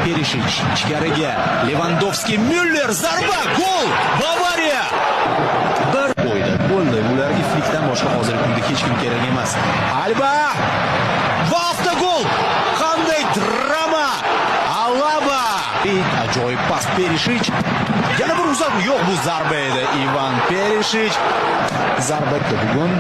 Perishich ichkariga. Levandovski, Müller, zarba, gol! Bavariya! Bir qo'ydi. Bo'ldi. Ularga Flikdan boshqa hozirgi kunda hech kim kerak emas. Alba! Va avtogol! Qanday drama! Alaba! Ajoyib pas, Perishich. Yana bir uzatma. Yo'q, bu zarba edi. Ivan Perishich zarba bugun.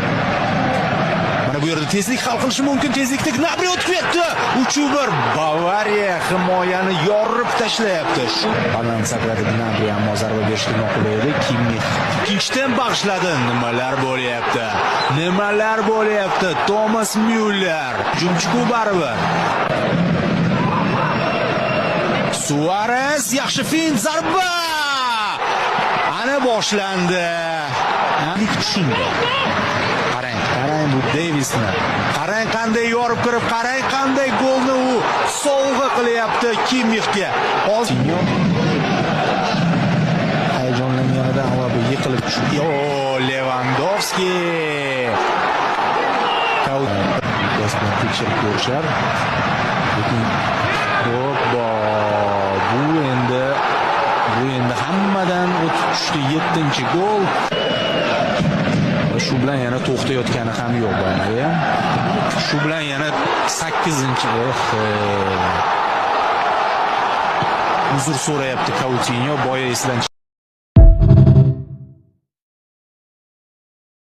Mana bu yerda tezlik hal qilishi mumkin. Tezlikda Gnabri o'tib ketdi. 3-1. Bavariya himoyani yorib tashlayapti. Shu balans saqladi Gnabri, ammo zarba berishga noqulay edi. Kimmix ikkinchi temp bag'ishladi. Nimalar bo'lyapti? Nimalar bo'lyapti? Thomas Müller. Hujumchi-ku baribir. Suarez yaxshi fint, zarba! Ana boshlandi. Lik tushundi. Qarang, qarang bu Davisni. Qarang qanday yorib kirib, qarang qanday golni u sovg'a qilyapti Kimmixga. Hozir hayajonlanganidan Alaba yiqilib tushdi. Yo, Levandovski. Kaut bilan tekshirib ko'rishar. Lekin hoppa, bu endi hammadan o'tib tushdi. 7-gol. Va shu bilan yana to'xtayotgani ham yo'q Bavariya. Shu bilan yana 8-. Eh. Uzr so'rayapti Coutinho, boya esidan